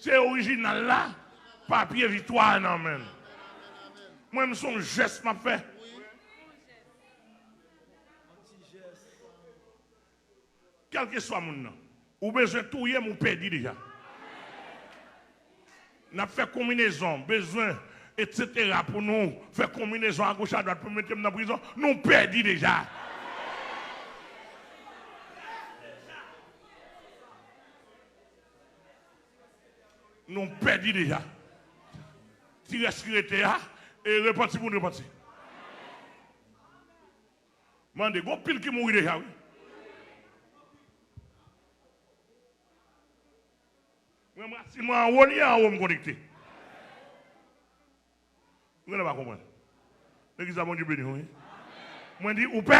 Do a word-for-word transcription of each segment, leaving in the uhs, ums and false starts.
Se orijinal la, papye viktwa a nan men l. Mwen, m se yon jès m ap fè. Kèlkeswa moun nan, ou bezwen touye m, ou pèdi deja. N ap fè konbinezon, bezwen, etsetera, pou nou fè konbinezon agoch adwat pou mete m nan prizon, nou pèdi deja. Nou pèdi deja. Ti rès ki rete a, e repanti pou nou repanti. Mande, gon pil ki mouri deja, wi. Mwen, mwen, si mwen anwo, li anwo m konekte. Mwen pa konprann. Legliz la, Bondye beni w, wi. Mwen di, ou pè?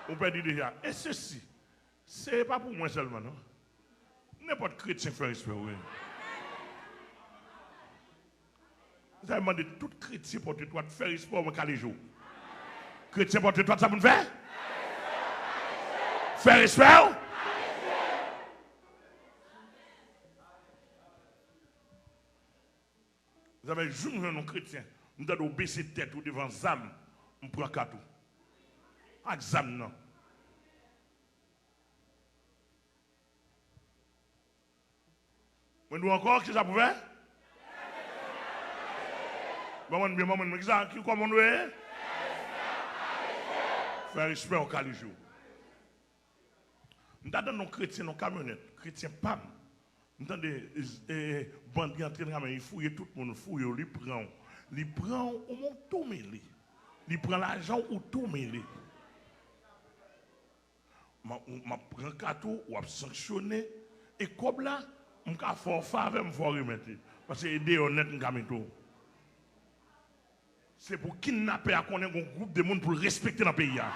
Ou pèdi deja. E sesi, se pa pou mwen sèlman, non. Nenpòt kretyen k fè respè w, wi. Sa vle mande tout kretyen pòte twat, fè respè w, mwen kale je w. Kretyen pòte twat, sa pou n fè? Fè respè w. Zafè jou m jwenn yon kretyen, m tande w bese tèt ou devan zam, m pran kat ou. Ak zam nan. Mwen di w ankò, kisa pou fè? Ban mwen byen, ban mwen, kisa, ki kòman nou ye? Fè respè w, kale je w. M ta tande yon kretyen nan kamyonèt, kretyen pa m. M tande, e, bandi antre nan kamyonèt, li fouye tout moun, li fouye w, li pran w. Li pran w, ou tou mele. Li pran lajan w, ou tou mele. M ap, m ap pran kat ou, w ap sanksyone. E kòb la, m ka fè w favè, m fè w remèt li. Paske e deyò nèt m ka mete w. Se pou kidnapè a konnen gon gwoup de moun pou l respekte nan peyi a.